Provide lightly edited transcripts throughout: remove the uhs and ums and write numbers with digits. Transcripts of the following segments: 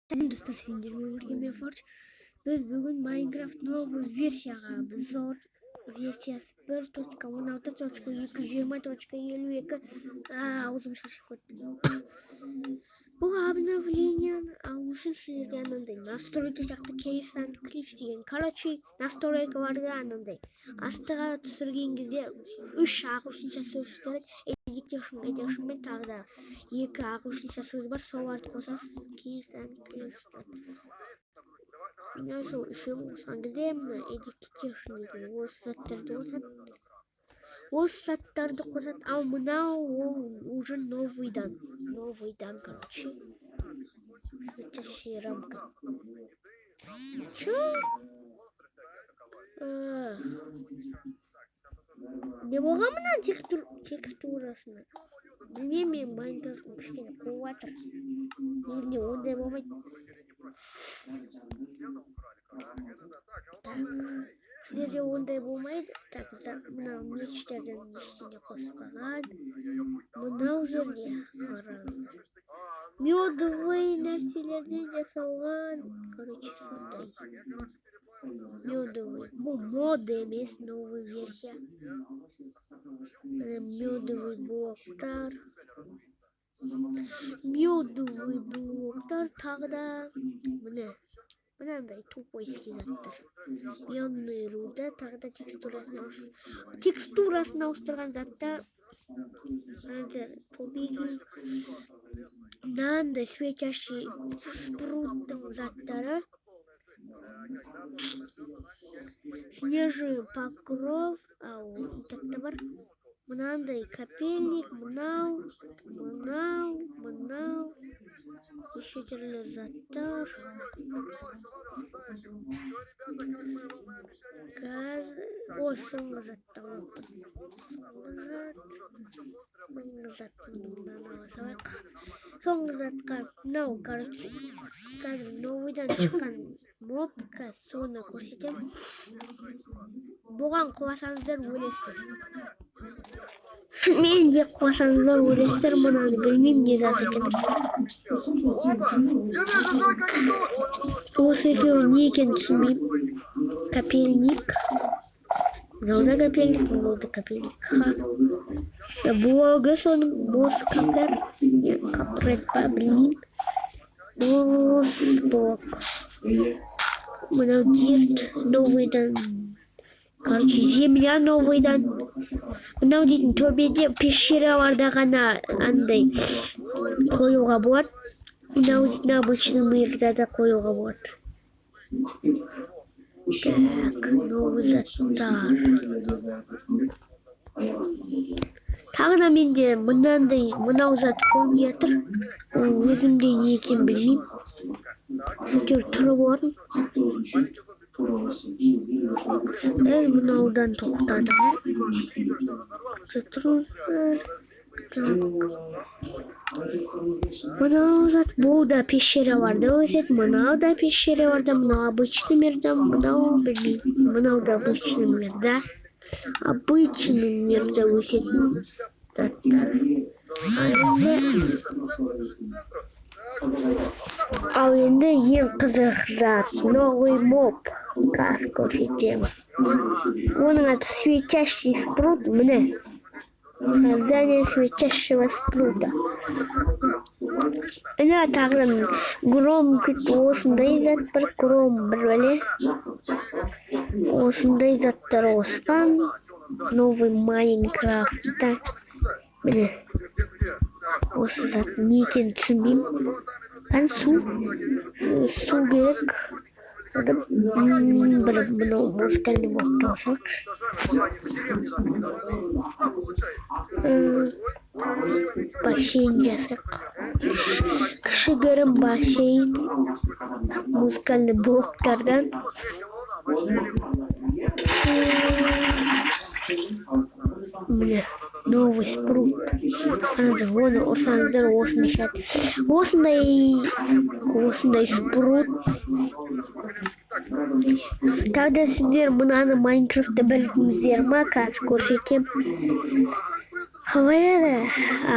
Достар, сендермен бірге мен, Фордж. Біз бүгін Майнкрафт новый версияға обзор, версиясы 1.16.220.52. Аузым шашып кетті. Бұл обновлениені алу үшін сіздерге анандай настройка жақта Caves and Cliffs деген, короче, настройка бар да, анандай астыға түсірген кезде үш ағылшынша сөз керек: Education, Education мен тағы да екі ағылшынша сөз бар, соларды қосасыз. Caves and Cliffs деп мына сол үшеуін қосқан кезде мына Education деген осы заттарды қосады, осы заттарды қосады. Ал мынау ол уже новыйдан, новыйдан, короче, светящая рамка. Чё? А, не болған мына текстурасына, білмеймін. Мен Майнкрафтым кішкене қуып жатыр, негізінде ондай болмайды. Так, сіздерде ондай болмайды. Так, мынау мечтерден ештеңе қоспаған. Мынау жерде қараңыздар, медовый нәрселерден жасалған, короче, сондай медовый. Бұл мод емес, новый версия. Міне, медовый блоктар, медовый блоктар, тағы да міне мынандай тупойский заттар, медный руда, тағы да текстурасын ауыстырған заттар. Мынандай побеги, мынандай светящий спруттың заттары, снежный покров, ау, и так та бар. Мынандай капельник, мынау, мынау, мынау, неше түрлі заттар. Қазір о, соңғы затты ұмыттым. Зат, соңғы зат, мынаны ала салайық. Соңғы затқа мынау, короче, қазір новыйдан шыққан моб, қазір соны көрсетемін. Бұған құласаңыздар, өлесіздер. Шынымен де құласаңыздар, өлесіздер. Мынаны білмеймін, не зат екенін. Опа! Я вижу, Жека, они тут! Осы екеуі не екенін түсінбеймін. Капельник, мынау да капельник, мынау да капельник. Ха, блогы соның бос капер не капрет па, білмеймін. Бос блок. Мынау dirt новыйдан, короче, земля новыйдан. Мынау дейтін төбеде пещераларда ғана андай қоюға болады. Мынау дейтін обычный мирда да қоюға болады. Так, новый заттар. Тағы да менде мынандай мынау зат көрінбей жатыр. Ол өзімде не екенін білмеймін, әйтеуір түрі болатын. Біз мынаудан тоқтадық, иә. Күте тұрыңыздар. Так, мынау зат, бұл да пещераларда өседі, мынау да пещераларда, мынау обычный мирда, мынау білмеймін, мынау да обычный мирда, обычный мирда өсетін заттар. Ал енді, ал енді ең қызық зат, новый моб, қазір көрсетемін. Оның аты светящий спрут. Міне, создание светящего спрута. Міне, тағы да гром, осындай зат бар, гром бір бәле, осындай заттар қосқан новый Майнкрафтта. Міне, осы зат не екенін түсінбеймін. Ән су, су керек. Бір мынау музыкальный блокты қосайықшы. Бассейн жасайық, кішігірім бассейн музыкальный блоктардан. Міне, новый спрут. Қараңыздар, оны ұрсаңыздар, осындай шығады, осындай, осындай спрут. Тағы да сіздер мынаны Майнкрафтта білдіңіздер ма? Қазір көрсетемін. Қалай еді? А,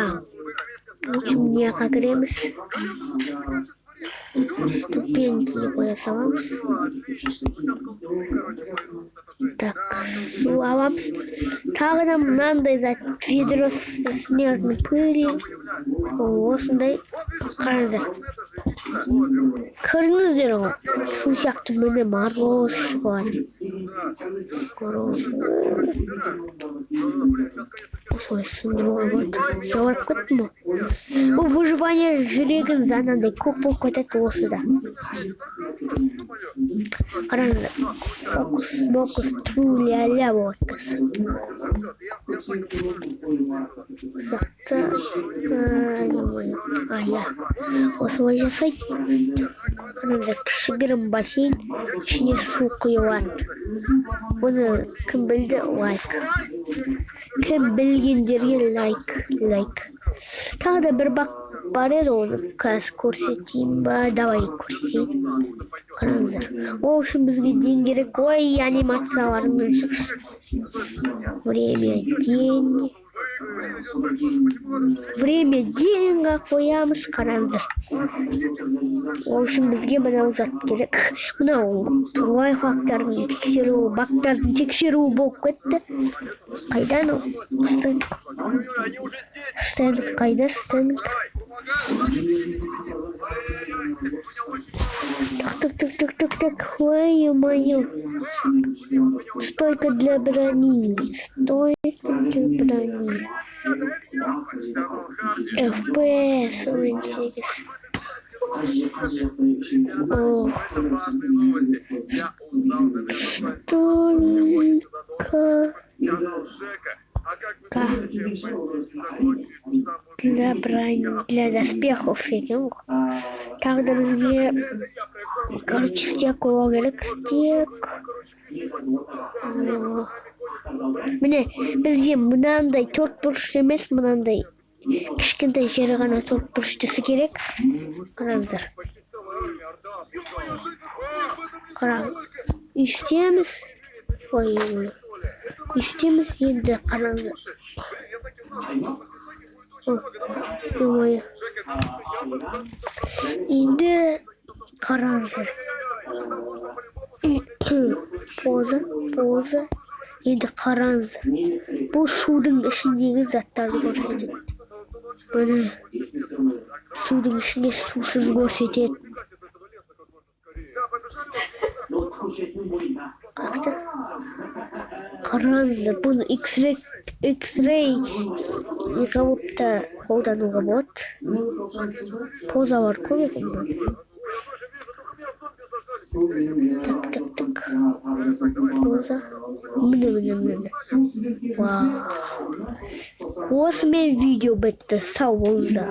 в общем, мына жаққа кіреміз. Тупенький қоя саламыз. Так, су аламыз. Тағы да мынандай зат, ведро снежной пыли. Осындай, қараңыздар. Көрдіңіздер ғой, су сияқты міне мороз шығады. Мороз. Осылай сындыруға болады. Жауап кеттім ғой. Бұл выживание жүрегіңіз анандай көк болып кетеді осы да. Қараңыздар. Фокус, мокус, тру-ля-ля болады қазір. Сияқты, а, иә. Осылай жасайды. Қараңыздар, кішігірім бассейн, ішіне су құйылады. Бұны кім білді, лайк. Кім білгендерге лайк, лайк. Тағы да бір бақ бар еді, оны қазір көрсетейін ба? Давай көрсетейін. Қараңыздар. Ол үшін бізге день керек. Ой, анимацияларыңнан шықшы. Время день. Время деньға қоямыз, қараңыздар. Ол үшін бізге мынау зат керек. Мынау лайфхактардың тексеруі, бактардың тексеруі болып кетті. Қайдан ол? Стенд. Стенд қайда, стенд? Так, так, так, так, так, так. Ой, ё-моё. Стойка для брони. Стойка для брони. FPS 18. Ох. Стойка для брони, для доспехов екен ғой. Тағы да бізге, короче, стек болу керек. Стек. Міне, бізде мынандай төрт бұрышты емес, мынандай кішкентай жері ғана төрт бұрыштысы керек. Қараңыздар. Қараңыз. Үстеміз. Ой, ой. Үстеміз енді, қараңыздар. Ой, енді қараңыздар. Поза, поза. Енді қараңыздар. Бұл судың ішіндегі заттарды көрсетеді. Міне, судың ішінде сусыз көрсетеді. Қақты. Қараңыздар, бұны X-ray қылып та қолдануға болады. Позалар көп екен бұның. Так, так, так. Поза. Міне, міне, міне. Вау. Осымен видео бітті. Сау болыңыздар.